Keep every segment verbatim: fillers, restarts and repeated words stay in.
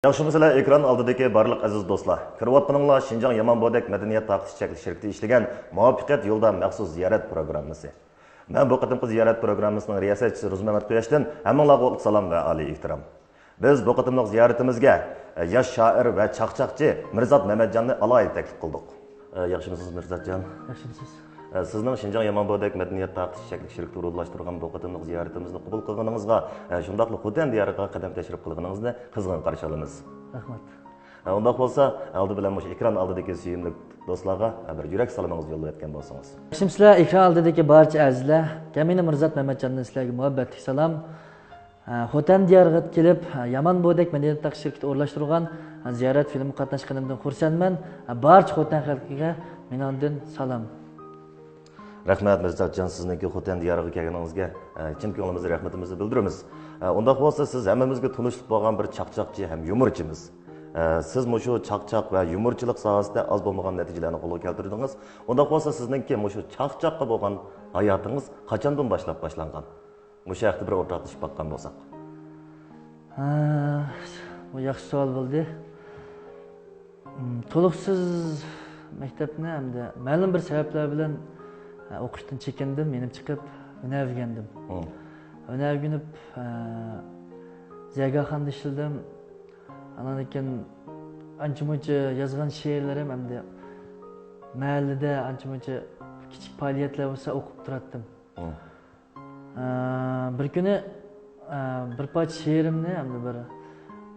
ياخشىمۇسىلەر ئېكران ئالدىدىكى بارلىق ئەزىز دوستلار؟ كۆرۈۋاتقىنىڭلار شىنجاڭ يامان بودەك مەدەنىيەت تارقىتىش چەكلىك شىركىتى ئىشلىگەن مۇۋەپپەقىيەت يولىدا مەخسۇس زىيارەت پروگراممىسى. مەن بۇ قېتىمقى زىيارەت پروگراممىسىنىڭ رىياسەتچىسى روزمەمەت قۇياشتىن ھەممىڭلارغا ئوتلۇق سالام ۋە ئالىي ئېھتىرام. بىز بۇ قېتىملىق زىيارىتىمىزگە، ئە، ياش شائىر ۋە چاقچاقچى مىرزات مەمەتجاننى ئالاھىدە تەكلىپ قىلدۇق. ئە، ياخشىمۇسىز مىرزاتجان؟ ياخشىمۇسىز؟ ئە، سىزنىڭ شىنجاڭ يامان بودەك مەدەنىيەت تارقىتىش چەكلىك شىركىتى ئورۇنلاشتۇرغان بۇ قېتىملىق زىيارىتىمىزنى قوبۇل قىلغىنىڭىزغا، ئە، شۇنداقلا خوتەن دىيارىغا قەدەم تەشرىپ قىلغىنىڭىزنى قىزغىن قارشى ئالىمىز. رەھمەت. ئە، ئۇنداق بولسا، ئالدى بىلەن مۇشۇ ئېكران ئالدىدىكى سۆيۈملۈك دوستلارغا، ئە، بىر يۈرەك سالىمىڭىزنى يوللاۋەتكەن بولسىڭىز. ياخشىمۇسىلەر ئېكران ئالدىدىكى بارچە ئەزىزلەر؟ كەمىنە مىرزات مەمەتجاندىن سىلەرگە مۇھەببەتلىك سالام. ئە، خوتەن دىيارىغا كېلىپ، ئە، يامان بودەك مەدەنىيەت تارقىتىش شىركىتى ئورۇنلاشتۇرغان، ئە، زىيارەت فىلىمغا قاتناشقىنىمدىن خۇرسەنمەن. ئە، بارچە خوتەن خەلقىگە مېنىڭدىن سالام. رەھمەت مىرزاتجان، سىزنىڭكى خوتەن دىيارىغا كەلگىنىڭىزگە، ئە، چىن كۆڭلىمىزدىن رەھمىتىمىزنى بىلدۈرىمىز. ئە، ئۇنداق بولسا سىز ھەممىمىزگە تونۇشلۇق بولغان بىر چاقچاقچى ھەم يۇمۇرچىمىز. ئە، سىز مۇشۇ چاقچاق ۋە يۇمۇرچىلىق ساھەسىدە ئاز بولمىغان نەتىجىلەرنى قولغا كەلتۈردىڭىز. ئۇنداق بولسا سىزنىڭكى مۇشۇ چاقچاققا بولغان ھاياتىڭىز قاچاندىن باشلاپ باشلانغان؟ مۇشۇ ھەقتە بىر ئورتاقلىشىپ باققان بولساق. ھە، بۇ ياخشى سوئال بولدى. م، تولۇقسىز مەكتەپنى ھەمدە مەلۇم بىر سەۋەبلەر بىلەن، ھە، ئوقۇشتىن چېكىندىم، يېنىپ چىقىپ ھۈنەر ئۆگەندىم. ھە. ھۈنەر ئۆگىنىپ، ھە، زەرگەرخانىدا ئىشلىدىم. ئاندىن كېيىن ئانچە مۇنچە يازغان شېئىرلىرىم ھەمدە مەھەللىدە ئانچە مۇنچە كىچىك پائالىيەتلەر بولسا ئوقۇپ تۇراتتىم. ھە. ئە، بىر كۈنى، ئە، بىر پارچە شېئىرىمنى ھەمدە بىر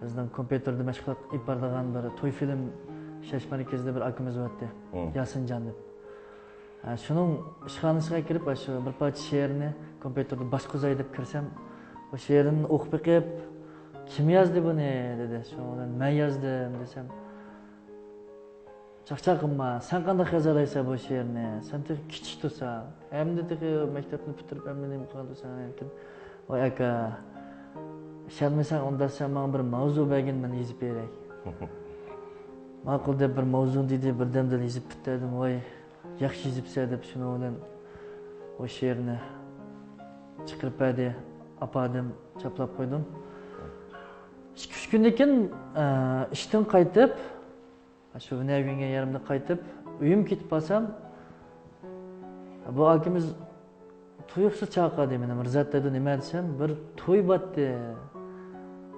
بىزنىڭ كومپيۇتېردا مەشغۇلات ئېلىپ بارىدىغان بىر توي فىلىم ئىشلەش مەركىزىدە بىر ئاكىمىز بارتتى، مم. ياسىنجان دەپ. ئە، شۇنىڭ ئىشخانىسىغا كىرىپ، ئاشۇ بىر پارچە شېئىرنى كومپيۇتېردا باشقۇزاي دەپ كىرسەم، ئۇ شېئىرىمنى ئوقۇپ بېقىپ، «كىم يازدى بۇنى؟» دېدى. شۇنىڭ بىلەن «مەن يازدىم» دېسەم، «چاقچاق قىلما، سەن قانداق يازالايسەن بۇ شېئىرنى؟ سەن تېخى كىچىك تۇرساڭ، ئەمدى تېخى مەكتەپنى پۈتتۈرۈپ، ئەمدى نېمە قىلغان تۇرساڭ؟» دېدىم. «ۋاي ئاكا، ئىشەنمىسەڭ ئۇنداق سەن ماڭا بىر ماۋزۇ بەرگىن، مەن يېزىپ بېرەي.» ماقۇل دەپ بىر ماۋزۇ دېدى، بىردەمدىلا يېزىپ پۈتتۈردۈم. «ۋاي، ياخشى يېزىپسەن» دەپ شۇنىڭ بىلەن ئۇ شېئىرنى چىقىرىپ بەردى، ئاپاردىم، چاپلاپ قويدۇم. ئىككى-ئۈچ كۈندىن كېيىن، ئە، ئىشتىن قايتىپ، شۇ ھۈنەر ئۆگەنگەن يېرىمدىن قايتىپ، ئۆيۈمگە كېتىپ بارسام، بۇ ئاكىمىز تۇيۇقسىز چاقىردى مېنى. «مىرزات» دېدى، «نېمە؟» دېسەم، «بىر توي بارتتى،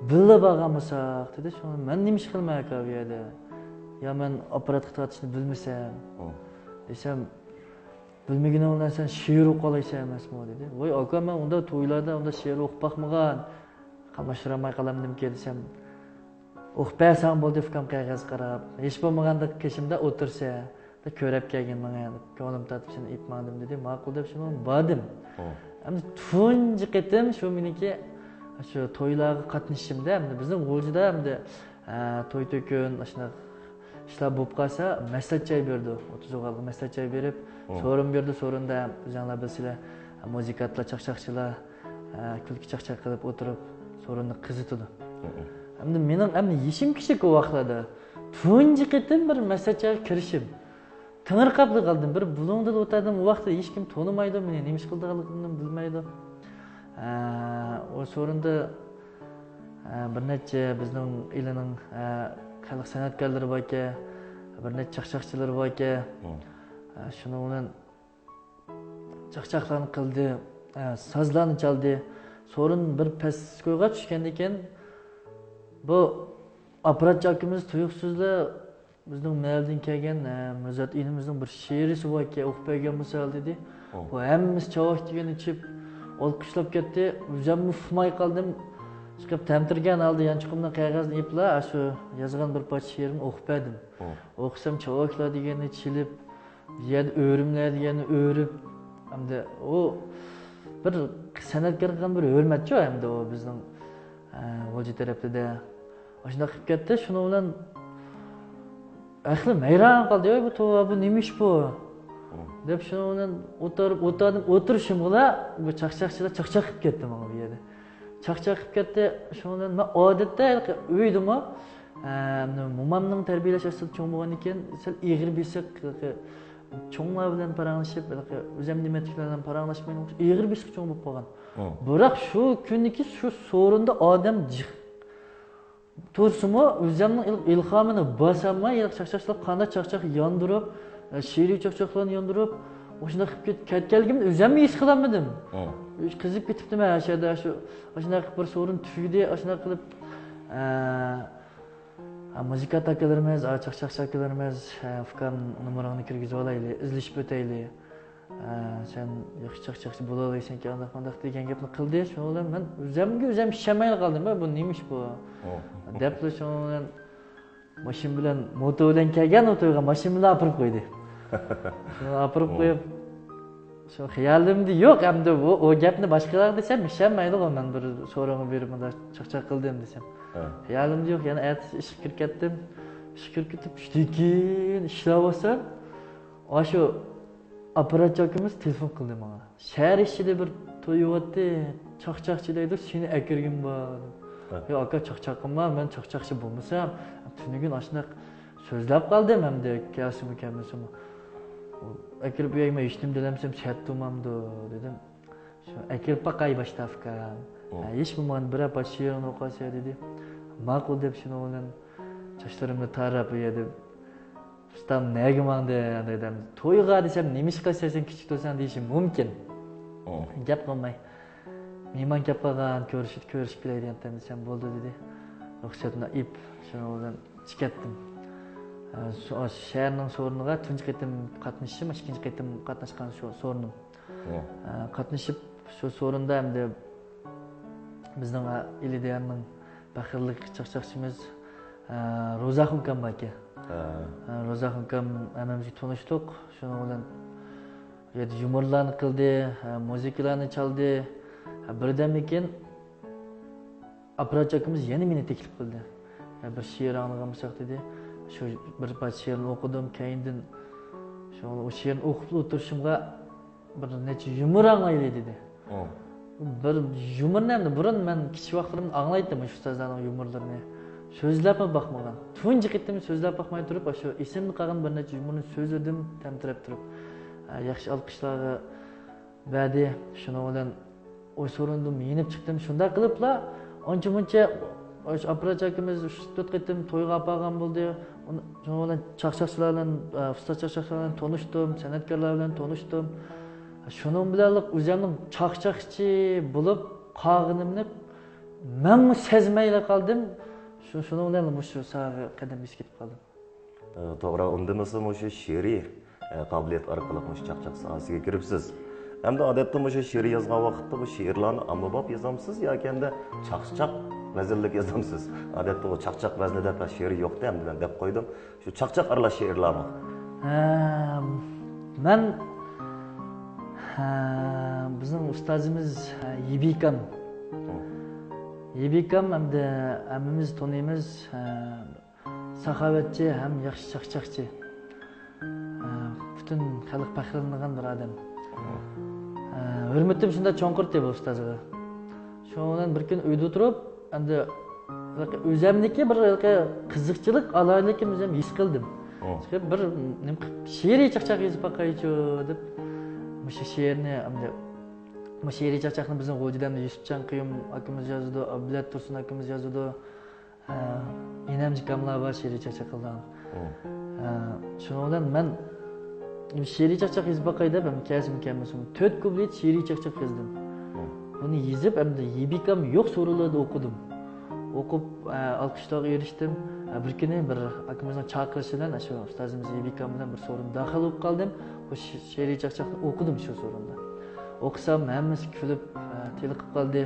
بىللە بارغان بولساق» دېدى. شۇڭا مەن نېمە ئىش قىلىمەن ئاكا بۇ يەردە؟ يا مەن ئاپپاراتقا تارتىشنى بىلمىسەم؟ دېسەم، «بىلمىگىنىڭ بىلەن سەن شېئىر ئوقۇۋالايسەن ئەمەسمۇ؟» دېدى. «ۋاي ئاكا، مەن ئۇنداق تويلاردا ئۇنداق شېئىر ئوقۇپ باقمىغان، قاملاشتۇرالماي قالامدىمىكىن» دېسەم، «ئوقۇپ بەرسەڭ بولدى ئۇكام قەغەز قاراپ، ھېچ بولمىغاندا قېشىمدا ئولتۇرسە، كۆرەپ كەلگىن ماڭا» دەپ، كۆڭلۈم تارتىپ سېنى ئېلىپ ماڭدىم دېدى. ماقۇل دەپ شۇنىڭ بىلەن باردىم. ھە. ئەمدى تۇنجى قېتىم شۇ مېنىڭكى شۇ تويلارغا قاتنىشىشىمدا، ئەمدى بىزنىڭ غۇلجىدا ئەمدى، ئە، توي-تۆكۈن، ئاشۇنداق ئىشلار بولۇپ قالسا، مەسلىھەت جاي بېرىدۇ. ئوتتۇز ئوغۇلغا مەسلىھەت جاي بېرىپ، ھە، سورۇن بېرىدۇ. سورۇندا ئۆزۈڭلار بىلىسىلەر، مۇزىكانتلار، چاقچاقچىلار، ئە، كۈلكە-چاقچاق قىلىپ ئولتۇرۇپ، سورۇننى قىزىتىدۇ. ھە. ئەمدى مېنىڭ ئەمدى يېشىم كىچىك ئۇ ۋاقىتلاردا. تۇنجى قېتىم بىر مەسلىھەت جايغا كىرىشىم. تېڭىرقاپلا قالدىم. بىر بۇلۇڭدىلا ئولتۇردۇم. ئۇ ۋاقىتتا ھېچكىم تونۇمايدۇ، مېنى نېمە ئىش قىلىدىغانلىقىمنى بىلمەيدۇ. ئە، ئۇ سورۇندا، ئە، بىر نەچچە بىزنىڭ ئىلىنىڭ، ئە، خەلق سەنئەتكارلىرى باركەن، بىر نەچچە چاقچاقچىلىرى باركەن. ھە. ئە، شۇنىڭ بىلەن چاقچاقلارنى قىلدى، ئە، سازلارنى چالدى. سورۇن بىر پەس كويغا چۈشكەندىن كېيىن، بۇ ئاپپاراتچى ئاكىمىز تۇيۇقسىزلا بىزنىڭ مەھەللىدىن كەلگەن، ئە، مىرزات ئىنىمىزنىڭ بىر شېئىرى بار ئىكەن، ئوقۇپ بەرگەن بولسا دېدى. ئۇ ھەممىسى چاۋاك دېگەننى ئىچىپ، ئالقىشلاپ كەتتى. ئۆزۈممۇ ئۇقماي قالدىم. چىقىپ تەمتىرىگەن ھالدا يانچۇقۇمدىن قەغەزنى ئېلىپلا، شۇ يازغان بىر پارچە شېئىرىمنى ئوقۇپ بەردىم. ئوقۇسام چاۋاكلار دېگەننى چېلىپ، يەنە ئۆرۈملەر دېگەننى ئۆرۈپ، ئەمدى ئۇ بىر سەنئەتكارغا بىر ھۆرمەتچۇ، ئەمدى ئۇ بىزنىڭ، ئە، غۇلجا تەرەپتە. ئاشۇنداق قىلىپ كەتتى. شۇنىڭ بىلەن ئەھلىم ھەيران قالدى، «ۋاي، بۇ توۋا، بۇ نېمە ئىش بۇ؟» دەپ شۇنىڭ بىلەن ئولتۇرۇپ، ئولتۇردۇم، ئولتۇرۇشۇمغىلا بۇ چاقچاقچىلار چاقچاق قىلىپ كەتتى ماڭا بۇ يەردە. چاقچاق قىلىپ كەتتى. شۇنىڭ بىلەن مەن ئادەتتە ھېلىقى ئۆيدىمۇ، ئە، مومامنىڭ تەربىيەلەش ئاستىدا چوڭ بولغاندىن كېيىن سەل ئېغىر بېسىق، ھېلىقى چوڭلار بىلەن پاراڭلىشىپ، ھېلىقى ئۆزۈمنى نېمە دېيىشلەر بىلەن پاراڭلاشمايدىغان ئېغىر بېسىق چوڭ بولۇپ قالغان. بىراق شۇ كۈنىكى شۇ سورۇندا ئادەم جىق. تۇرسىمۇ، ئۆزۈمنىڭ ئىل-، ئىلھامىنى باسالماي، ھېلىقى چاقچاقچىلار قانداق چاقچاق ياندۇرۇپ، ئە، شېئىرىي چاقچاقلارنى ياندۇرۇپ، مۇشۇنداق قىلىپ كەت-، كەتكەنلىكىمنى ئۆزۈممۇ ھېس قىلالمىدىم. قىزىپ كېتىپتىمەن ھەر شەيدە، شۇ، ئاشۇنداق قىلىپ بىر سورۇن تۈگىدى، ئاشۇنداق قىلىپ، ئە، ھە، مۇزىكانت ئاكىلىرىمىز، ھە، چاقچاقچى ئاكىلىرىمىز، ھە، ئۇكام، نومۇرۇڭنى كىرگۈزۈۋالايلى، ئىزدىشىپ ئۆتەيلى. ھە، سەن ياخشى چاقچاقچى بولالايسەنكەن، ئانداق مانداق دېگەن گەپنى قىلدى. شۇنىڭ بىلەن مەن ئۆزۈمگە ئۆزۈم ئىشەنمەيلا قالدىم، بۇ نېمە ئىش بۇ؟ دەپلا شۇنىڭ بىلەن ماشىنا بىلەن، موتور بىلەن كەلگەن ئۇ تويغا، ماشىنا بىلەن ئاپىرىپ قويدى. شۇنى ئاپىرىپ قويۇپ، شۇ خىيالىمدا يوق ئەمدى بۇ، ئۇ گەپنى باشقىلارغا دېسەم ئىشەنمەيدىغۇ، مەن بىر سورۇنغا بېرىپ مۇنداق چاقچاق قىلدىم دېسەم. خىيالىمدا يوق، يەنە ئەتىسى ئىشقا كىرىپ كەتتىم. ئىشقا كىرىپ كېتىپ، چۈشتىن كېيىن ئىشلەۋاتسام، ئاشۇ ئاپپاراتچى ئاكىمىز تېلېفون قىلدى ماڭا. شەھەر ئىچىدە بىر توي بولۇۋاتتى، چاقچاقچى دەيدۇ، سېنى ئەكىرگۈم بار. ياق ئاكا، چاقچاققىما، مەن چاقچاقچى بولمىسام، تۈنۈگۈن ئاشۇنداق سۆزلەپ قالدىم ئەمدى، كەلسىمۇ كەلمىسىمۇ. ئەكىرىپ ئۆيگە مەن ھېچنېمە دېلەمسەم سەت تۇرمامدۇ دېدىم. شۇ ئەكىرىپ باقاي باشتا ئۇكام. ھە، ھېچ بولمىغاندا بىرەر پارچە شېئىرىڭنى ئوقۇۋەتسە دېدى. ماقۇل دەپ شۇنىڭ بىلەن چاچلىرىمنى تاراپ ئۇ يەردە، ئۇستام نەگە ماڭدى دېدىم. تويغا دېسەم، نېمە ئىش قىلىسەن سەن كىچىك تۇرساڭ دېيىشى مۇمكىن. گەپ قىلماي، مېھمان كەپ قالغان، كۆرۈشۈپ، كۆرۈشۈپ كېلەي دېگەنتىم دېسەم، بولدى دېدى. رۇخسەتنى ئېلىپ شۇنىڭ بىلەن چىقىپ كەتتىم. ئە، شۇ، شۇ شەھەرنىڭ سورۇنىغا تۇنجى قېتىم قاتنىشىشىم، ئىككىنچى قېتىم قاتناشقان شۇ سورۇنۇم. ئە، قاتنىشىپ شۇ سورۇندا ئەمدى بىزنىڭ، ئە، ئىلى دىيارنىڭ پەخىرلىك چاقچاقچىمىز، ئە، روزاخۇن ئاكام باركەن. ئە، روزاخۇن ئاكام ھەممىمىزگە تونۇشلۇق. شۇنىڭ بىلەن يۇمۇرلارنى قىلدى، ئە، مۇزىكىلارنى چالدى. ئە، بىردەمدىن كېيىن ئاپپاراتچى ئاكىمىز يەنە مېنى تەكلىپ قىلدى. يا، بىر شېئىر ئاڭلىغان بولساق دېدى. شۇ بىر پارچە شېئىرنى ئوقۇدۇم، كەينىدىن شۇ، ئۇ شېئىرنى ئوقۇپ ئولتۇرۇشۇمغا بىر نەچچە يۇمۇر ئاڭلايلى دېدى. بىر يۇمۇرنى ئەمدى بۇرۇن مەن كىچىك ۋاقىتلىرىمدا ئاڭلايتتىم مۇشۇ ئۇستازلارنىڭ يۇمۇرلىرىنى. سۆزلەپمۇ باقمىغان. تۇنجى قېتىم سۆزلەپ باقماي تۇرۇپ، ئاشۇ ئېسىمدە قالغان بىر نەچچە يۇمۇرنى سۆزلىدىم، تەمتىرەپ تۇرۇپ. ئە، ياخشى ئالقىشلارغا بەردى. شۇنىڭ بىلەن ئۇ سورۇندىن يېنىپ چىقتىم. شۇنداق قىلىپلا ئانچە-مۇنچە ئاپپاراتچى ئاكىمىز ئۈچ تۆت قېتىم تويغا ئاپارغان بولدى. شۇنىڭ بىلەن چاقچاقچىلار بىلەن، ئۇستاز چاقچاقچىلار بىلەن تونۇشتۇم، سەنئەتكارلار بىلەن تونۇشتۇم. شۇنىڭ بىلەنلا ئۆزۈمنىڭ چاقچاقچى بولۇپ قالغىنىمنى مەنمۇ سەزمەيلا قالدىم. شۇ، شۇنىڭ بىلەن مۇشۇ ساھەگە قەدەم بېسىپ كېتىپ قالدىم. ئە، توغرا، ئۇندىمىسا مۇشۇ شېئىرىي، ئە، قابىلىيەت ئارقىلىق مۇشۇ چاقچاق ساھەسىگە كىرىپسىز. ئەمدى ئادەتتە مۇشۇ شېئىر يازغان ۋاقىتتا بۇ شېئىرلارنى ئاممىباب يازامسىز ياكى ئەمدى چاقچاق ۋەزىنلىك يازامسىز؟ ئادەتتە ئۇ چاقچاق ۋەزنىدە شېئىر يوقتى، ئەمدى مەن دەپ قويدۇم. شۇ چاقچاق ئارىلاش شېئىرلارمۇ؟ ئە، مەن، ئە، بىزنىڭ ئۇستازىمىز، ئە، يىبىكام. يىبىكام ئەمدى ھەممىمىز تونۇيمىز. ئە، ساخاۋەتچى ھەم ياخشى چاقچاقچى. ئە، پۈتۈن خەلق پەخىرلىنىدىغان بىر ئادەم. ئە، ھۆرمىتىم شۇنداق چوڭقۇرتى بۇ ئۇستازغا. شۇنىڭ بىلەن بىر كۈنى ئۆيدە ئولتۇرۇپ، ئەمدى ئۆزۈمدىكى بىر قىزىقچىلىق، ئالاھىدىلىكىمنى ئۆزۈم ھېس قىلدىم. چىقىپ بىر نېمە قىلىپ، شېئىرىي چاقچاق يېزىپ باقايچۇ دەپ، مۇشۇ شېئىرنى ئەمدى، مۇشۇ شېئىرىي چاقچاقنى بىزنىڭ غۇلجىدە ئەمدى يۈسۈپجان قېيۇم ئاكىمىز يازىدۇ، ئابلەت تۇرسۇن ئاكىمىز يازىدۇ. ئە، ئىنەمجىكاملار بار شېئىرىي چاقچاق قىلىدىغان. ئە، شۇنىڭ بىلەن مەن شېئىرىي چاقچاق يېزىپ باقاي دەپ، ھەم كەلسىمۇ كەلمىسىمۇ تۆت كۇپلېت شېئىرىي چاقچاق يازدىم. بۇنى يېزىپ، ئەمدى يىبىكام يوق سورۇنلاردا ئوقۇدۇم. ئوقۇپ، ئە، ئالقىشلارغا ئېرىشتىم. ئە، بىر كۈنى بىر ئاكىمىزنىڭ چاقىرىشى بىلەن، شۇ ئۇستازىمىز يىبىكام بىلەن بىر سورۇندا داخىل بولۇپ قالدىم. بۇ شېئىرىي چاقچاقنى ئوقۇدۇم شۇ سورۇندا. ئوقۇسام، ھەممىسى كۈلۈپ، ئە، تېلىقىپ قالدى.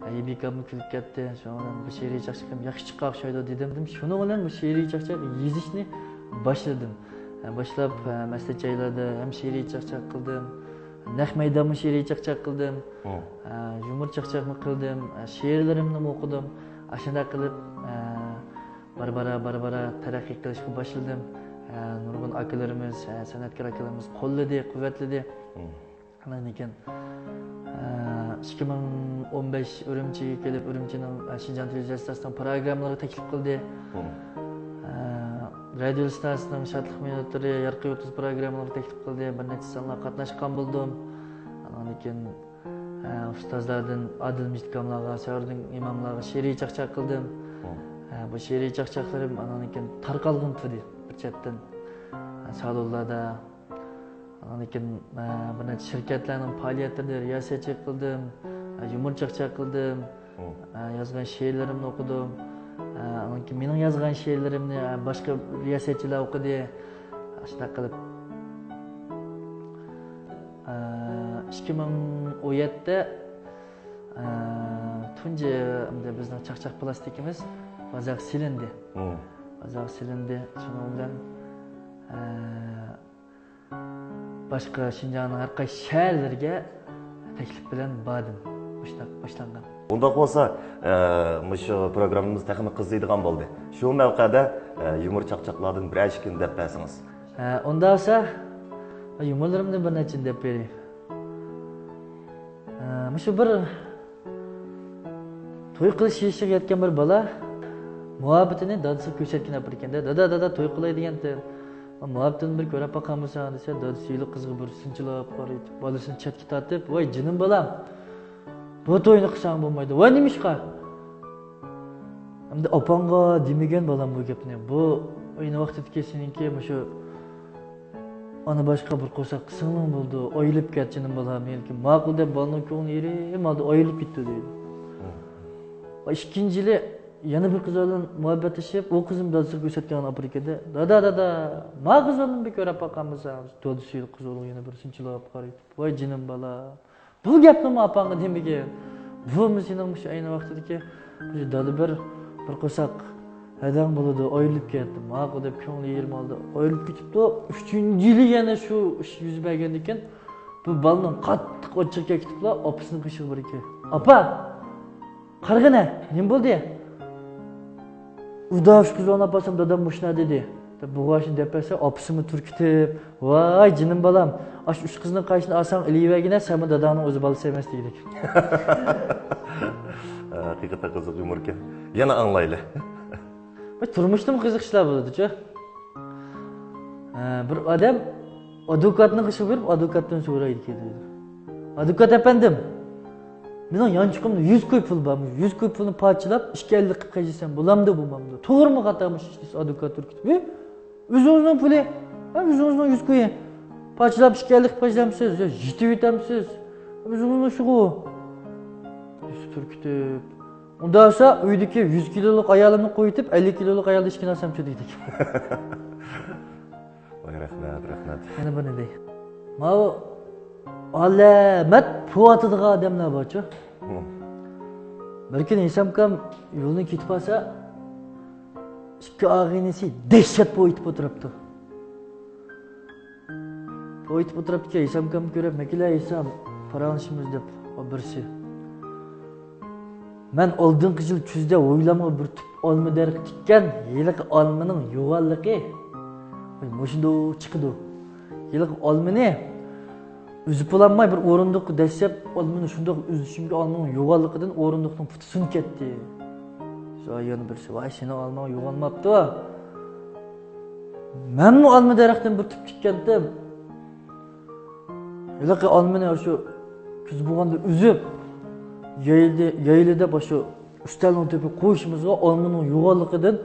ئە، يىبىكاممۇ كۈلۈپ كەتتى. شۇنىڭ بىلەن بۇ شېئىرىي چاقچىقىم ياخشى چىققان ئوخشايدۇ دېدىم. شۇنىڭ بىلەن بۇ شېئىرىي چاقچاق يېزىشنى باشلىدىم. ئە، باشلاپ، ئە، مەسلىھەت جايلاردا ھەم شېئىرىي چاقچاق قىلدىم. نەق مەيدانمۇ شېئىرىي چاقچاق قىلدىم. ئە، يۇمۇر چاقچاقمۇ قىلدىم. ئە، شېئىرلىرىمنىمۇ ئوقۇدۇم. ئاشۇنداق قىلىپ، ئە، بارا-بارا، بارا-بارا تەرەققىي قىلىشقا باشلىدىم. ئە، نۇرغۇن ئاكىلىرىمىز، ئە، سەنئەتكار ئاكىلىرىمىز قوللىدى، قۇۋۋەتلىدى. ئاندىن كېيىن، ئە، ئىككى مىڭ ئون بەش ئۈرۈمچىگە كېلىپ، ئۈرۈمچىنىڭ، ئە، شىنجاڭ تېلېۋىزىيە ئىستانسىسىنىڭ پىروگراممىلىرىغا تەكلىپ قىلدى. ئە، رادىيو ئىستانسىسىنىڭ شادلىق مىنۇتلىرى، يارقا يۇلتۇز پىروگراممىلىرىغا تەكلىپ قىلدى. بىر نەچچە سانلار قاتناشقان بولدۇم. ئاندىن كېيىن، ئە، ئۇستازلاردىن ئادىل مىجىتكاملارغا، سەۋرىدىن ئىماملارغا شېئىرىي چاقچاق قىلدىم. بۇ شېئىرىي چاقچاقلىرىم ئانىڭدىن كېيىن تارقالغىن تۇردى بىر چەتتىن. سالونلاردا، ئانىڭدىن كېيىن، بىر نەچچە شىركەتلەرنىڭ پائالىيەتلىرىدە رىياسەتچىلىك قىلدىم، يۇمۇر چاقچاق قىلدىم، مم. يازغان شېئىرلىرىمنى ئوقۇدۇم. ئانىڭدىن كېيىن مېنىڭ يازغان شېئىرلىرىمنى باشقا رىياسەتچىلەر ئوقۇدى. شۇنداق قىلىپ، ئىككى مىڭ ئون يەتتىدە، تۇنجى، ئەمدى بىزنىڭ چاقچاق پىلاستىكىمىز بازارغا سېلىندى. مم. بازارغا سېلىندى. شۇنىڭ بىلەن، باشقا شىنجاڭنىڭ ھەر قايسى شەھەرلىرىگە تەكلىپ بىلەن باردىم. مۇشۇنداق باشلانغان. ئۇنداق بولسا، ئە، مۇشۇ پروگراممىمىز تېخىمۇ قىزىيدىغان بولدى. شۇ مەۋقەدە، ئە، يۇمۇر چاقچاقلاردىن بىرەر ئىككىنى دەپ بەرسىڭىز. ھە، ئۇنداق بولسا، يۇمۇرلىرىمدىن بىر نەچچىنى دەپ بېرەي. ھە، مۇشۇ بىر توي قىلىش يېشىغا يەتكەن بىر بالا مۇھەببىتىنى دادىسىغا كۆرسەتكىلى ئاپىرىدىكەن-دە، «دادا، دادا، توي قىلاي» دېگەنتىم. «مۇھەببىتىمنى بىر كۆرۈپ باقامسەن؟» دېسە، دادىسى ھېلىقى قىزغا بىر سىنچىلاپ قارايتتى، بالىسىنى چەتكە تارتىپ، «ۋاي جېنىم بالام، بۇ توينى قىلساڭ بولمايدۇ.» «ۋاي نېمىشقا؟» ئەمدى ئاپاڭغا دېمىگەن بالام بۇ گەپنى. بۇ ئەينى ۋاقتىدىكى سېنىڭكى مۇشۇ ئانا باشقا بىر قورساق سىڭلىڭ بولىدۇ، ئايرىلىپ كەت جېنىم بالام. مېنىڭكى ماقۇل دەپ بالىنىڭ كۆڭلى يېرىم ھالدا ئايرىلىپ كېتىپتۇ دەيدۇ. مم. ئىككىنچى يىلى يەنە بىر قىز بىلەن مۇھەببەتلىشىپ، ئۇ قىزنى دادىسىغا كۆرسەتكەن ئاپىرىكەندە، «دادا، دادا، ما قىز بالىنى بىر كۆرۈپ باقامسەن؟» دادىسى قىز بالىنى يەنە بىر سىنچىلاپ قارايتتى. «ۋاي جېنىم بالام، بۇ گەپنىمۇ ئاپاڭغا دېمىگىن. بۇمۇ سېنىڭ مۇشۇ ئەينى ۋاقتىدىكى مۇشۇ دادا بىر، بىر قورساق ھەدەڭ بولىدۇ، ئايرىلىپ كەتتى.» ماقۇل دەپ كۆڭلى يېرىم ھالدا ئايرىلىپ كېتىپتۇ. ئۈچىنچى يىلى يەنە شۇ ئىش يۈز بەرگەندىن كېيىن بۇ بالىنىڭ قاتتىق ئاچچىقى كېلىپ كېتىپلا ئاپىسىنىڭ قېشىغا بېرىدىكەن. «ئاپا! قارىغىنە، نېمە بولدى؟ ئۇدا ئۈچ قىز ئويناپ بارسام دادام مۇشۇنداق دېدى» دەپ بۇغا شۇنى دەپ بەرسە، ئاپىسىمۇ تۈركىتىپ، «ۋاي جېنىم بالام، ئاشۇ ئۈچ قىزنىڭ قايسىنى ئالساڭ ئېلىۋەرگىنە، سەنمۇ داداڭنىڭ ئۆز بالىسى ئەمەس» دېگۈدەك. ھەقىقەتەن قىزىق يۇمۇركەن. يەنە ئاڭلايلى. بۇ تۇرمۇشتىمۇ قىزىق ئىشلار بولىدۇچۇ. ھە، بىر ئادەم ئادۋوكاتنىڭ قېشىغا بېرىپ، ئادۋوكاتتىن سورايدىكەن دەيدۇ. «ئادۋوكات ئەپەندىم، مېنىڭ يانچۇقۇمدا يۈز كوي پۇل بار. يۈز كوي پۇلنى پارچىلاپ، ئىككى ئەللىك قىلىپ قېچىسام بولامدۇ، بولمامدۇ؟ توغرىمۇ، خاتامۇ شۇ ئىش؟» دېسە، ئادۋوكات تۈركىتىپ، «ھە، ئۆزىڭىزنىڭ پۇلى، ھە، ئۆزىڭىزنىڭ يۈز كويى. پارچىلاپ ئىككى ئەللىك قىلىپ قېچىسىز، يا يېتىۋېتەمسىز؟ ئۆزىڭىزنىڭ ئىشىغۇ» دېسە، تۈركىتىپ، «ئۇنداق بولسا، ئۆيدىكى يۈز كىلولۇق ئايالىمنى قويۇۋېتىپ، ئەللىك كىلولۇق ئايالدا ئىچكىنى ئالسامچۇ؟» دېگۈدەك. ۋاي، رەھمەت، رەھمەت. يەنە بىرنى دەي. ماۋۇ ئالامەت پۇۋاتىدىغان ئادەملەر بارچۇ. ھە. بىر كۈنى ھېسامكام يولدىن كېتىپ قالسا، ئىككى ئاغىنىسى دەھشەت پۇۋاتىپ ئولتۇرۇپتۇ. پۇۋاتىپ ئولتۇرۇپتىكەن، ھېسامكامنى كۆرۈپ، «مەكىلە ھېسام، پاراڭلىشىمىز» دەپ، ئۇ بىرسى. «مەن ئالدىنقى يىل كۈزدە ھويلامغا بىر تۈپ ئالما دەرىخى تىككەن، ھېلىقى ئالمىنىڭ يوغانلىقى مۇشۇنداق چىقىدۇ. ھېلىقى ئالمىنى ئۈزۈپ بولالماي، بىر ئورۇندۇققا دەسسەپ، ئالمىنى شۇنداق ئۈزۈشۈمگە، ئالمىنىڭ يوغانلىقىدىن ئورۇندۇقنىڭ پۇتى سۇنۇپ كەتتى.» يەنە بىرسى، «ۋاي، سېنىڭ ئالماڭ يوغانماپتۇ. مەنمۇ ئالما دەرەختىن بىر تۈپ تىككەنتىم. ھېلىقى ئالمىنى شۇ كۈز بولغاندا ئۈزۈپ، يايلى، يايلى دەپ شۇ ئۈستەلنىڭ تۆپىگە قويۇشىمىزغا، ئالمىنىڭ يوغانلىقىدىن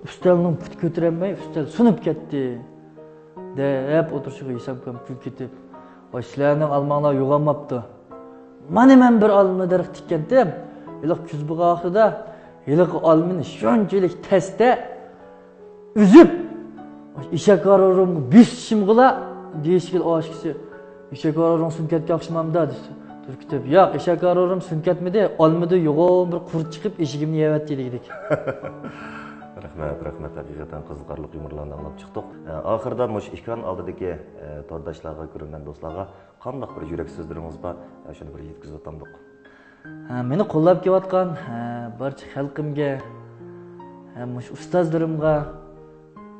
ئۈستەلنىڭ پۇتى كۆتۈرەلمەي، ئۈستەل سۇنۇپ كەتتى» دەپ ئولتۇرۇشىغا، ھېسامكام كۈلۈپ كېتىپ، «ۋاي، سىلەرنىڭ ئالماڭلار يوغانماپتۇ. مانا مەن بىر ئالما دەرەخ تىككەنتىم. ھېلىقى كۈز بولغان ۋاقتىدا ھېلىقى ئالمىنى شۇنچىلىك تەستە ئۈزۈپ، ئېشەك ھارۋىمغا بېسىشىمغىلا» دېيىشكىلى ئاشىكىسى، «ئېشەك ھارۋىڭ سۇنۇپ كەتكەن ئوخشىمامدا؟» دېسە، تۈركىتىپ، «ياق، ئېشەك ھارۋىم سۇنۇپ كەتمىدى، ئالمىدىن يوغان بىر قۇرت چىقىپ ئېشىكىمنى يەۋەتتى» دېگۈدەك. رەھمەت، رەھمەت. ھەقىقەتەن قىزىقارلىق يۇمۇرلارنى ئاڭلاپ چىقتۇق. ئە، ئاخىرىدا مۇشۇ ئېكران ئالدىدىكى، ئە، تورداشلارغا، كۆرۈرمەن دوستلارغا قانداق بىر يۈرەك سۆزلىرىڭىز بار، ئە، شۇنى بىر يەتكۈزۈۋاتامدۇق. ھە، مېنى قوللاپ كېلىۋاتقان، ھە، بارچە خەلقىمگە، ھە، مۇشۇ ئۇستازلىرىمغا،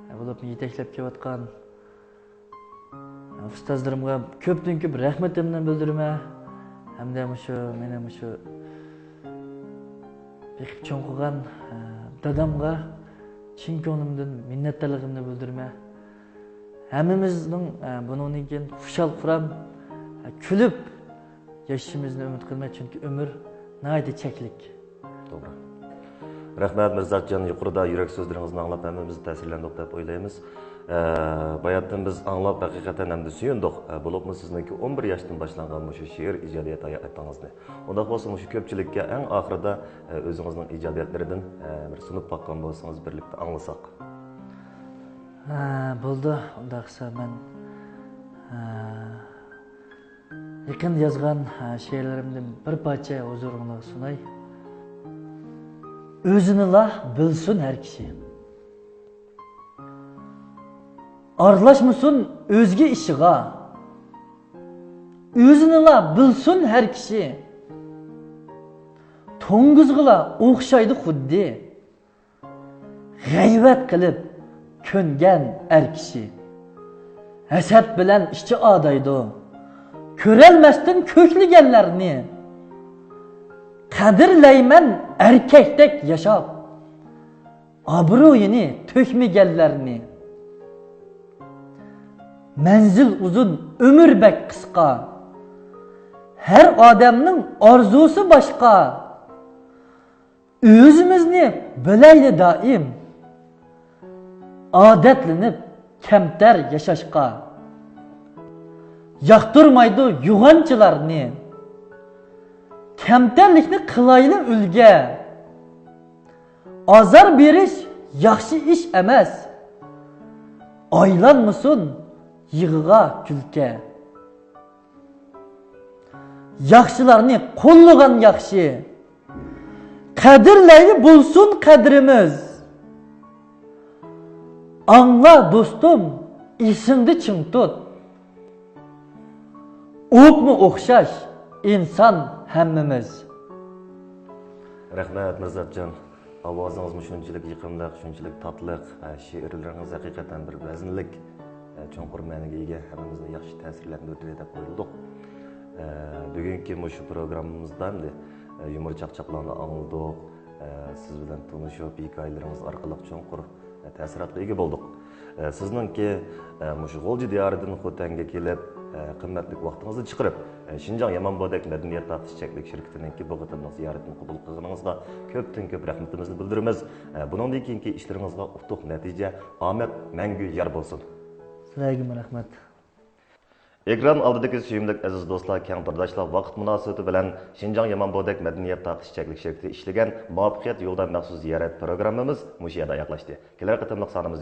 ھە، بولۇپمۇ يېتەكلەپ كېلىۋاتقان، ھە، ئۇستازلىرىمغا كۆپتىن كۆپ رەھمىتىمنى بىلدۈرىمەن. ھەمدە مۇشۇ، مېنى مۇشۇ بېقىپ چوڭ قىلغان، ھە، دادامغا چىن كۆڭلۈمدىن مىننەتدارلىقىمنى بىلدۈرىمەن. ھەممىمىزنىڭ، ھە، بۇنىڭدىن كېيىن خۇشال-خۇرام، ھە، كۈلۈپ ياشىشىمىزنى ئۈمىد قىلىمەن، چۈنكى ئۆمۈر ناھايىتى چەكلىك. توغرا. رەھمەت، مىرزاتجان، يۇقىرىدا يۈرەك سۆزلىرىڭىزنى ئاڭلاپ ھەممىمىز تەسىرلەندۇق دەپ ئويلايمىز. ئە، باياتىن بىز ئاڭلاپ ھەقىقەتەن ھەمدە سۆيۈندۇق. ئە، بولۇپمۇ سىزنىڭكى ئون بىر ياشتىن باشلانغان مۇشۇ شېئىر ئىجادىيەت ھاياتىڭىزنى. ئۇنداق بولسا مۇشۇ كۆپچىلىككە ئەڭ ئاخىرىدا، ئە، ئۆزىڭىزنىڭ ئىجادىيەتلىرىدىن، ئە، بىر سۇنۇپ باققان بولسىڭىز بىرلىكتە ئاڭلىساق. ھە، بولىدۇ. ئۇنداق قىلسا مەن، ھە، يېقىندا يازغان، ھە، شېئىرلىرىمدىن بىر پارچە ھۇزۇرۇڭلارغا سۇناي. ئۆزىنىلا بىلسۇن ھەر كىشى. ئارىلاشمىسۇن ئۆزگە ئىشىغا. ئۆزىنىلا بىلسۇن ھەر كىشى. توڭگۇزغىلا ئوخشايدۇ خۇددى. غەيۋەت قىلىپ كۆنگەن ئەر كىشى. ھەسەت بىلەن ئىچى ئادايدۇ. كۆرەلمەستىن كۆكلىگەنلەرنى. قەدىرلەيمەن ئەركەكتەك ياشاپ. ئابرۇيىنى تۆكمىگەنلەرنى. مەنزىل ئۇزۇن، ئۆمۈر بەك قىسقا. ھەر ئادەمنىڭ ئارزۇسى باشقا. ئۆزىمىزنى بىلەيلى دائىم. ئادەتلىنىپ كەمتەر ياشاشقا. ياقتۇرمايدۇ يوغانچىلارنى. كەمتەرلىكنى قىلايلى ئۈلگە. ئازار بېرىش ياخشى ئىش ئەمەس. ئايلانمىسۇن يىغىغا كۈلكە. ياخشىلارنى قوللىغان ياخشى. قەدىرلەيلى بولسۇن قەدرىمىز. ئاڭلا دوستۇم، ئېسىڭدە چىڭ تۇت. ئوپمۇ ئوخشاش ئىنسان ھەممىمىز. رەھمەت، مىرزاتجان. ئاۋازىڭىزمۇ شۇنچىلىك يېقىملىق، شۇنچىلىك تاتلىق، ھە، شېئىرلىرىڭىز ھەقىقەتەن بىر ۋەزىنلىك، ھە، چوڭقۇر مەنىگە ئىگە، ھەممىمىزنى ياخشى تەسىرلەندۈردى دەپ ئويلىدۇق. ھە، بۈگۈنكى مۇشۇ پروگراممىمىزدا ئەمدى، ھە، يۇمۇر چاقچاقلارنى ئاڭلىدۇق، ھە، سىز بىلەن تونۇشۇپ، ھېكايىلىرىڭىز ئارقىلىق چوڭقۇر، ھە، تەسىراتقا ئىگە بولدۇق. ھە، سىزنىڭكى، ھە، مۇشۇ غۇلجا دىيارىدىن خوتەنگە كېلىپ، ھە، قىممەتلىك ۋاقتىڭىزنى چىقىرىپ، ھە، شىنجاڭ يامان بودەك مەدەنىيەت تارقىتىش چەكلىك شىركىتىنىڭكى بۇ قېتىملىق زىيارىتىنى قوبۇل قىلغىنىڭىزغا كۆپتىن كۆپ رەھمىتىمىزنى بىلدۈرىمىز. ھە، بۇنىڭدىن كېيىنكى ئىشلىرىڭىزغا ئۇتۇق، نەتىجە، ئامەت مەڭگۈ يار بولسۇن. سىلەرگىمۇ رەھمەت. ئېكران ئالدىدىكى سۆيۈملۈك ئەزىز دوستلار، كەڭ تورداشلار، ۋاقىت مۇناسىۋىتى بىلەن شىنجاڭ يامان بودەك مەدەنىيەت تارقىتىش چەكلىك شىركىتى ئىشلىگەن مۇۋەپپەقىيەت يولىدا مەخسۇس زىيارەت پروگراممىمىز مۇشۇ يەردە ئاياغلاشتى. كېلەر قېتىملىق سانىمىز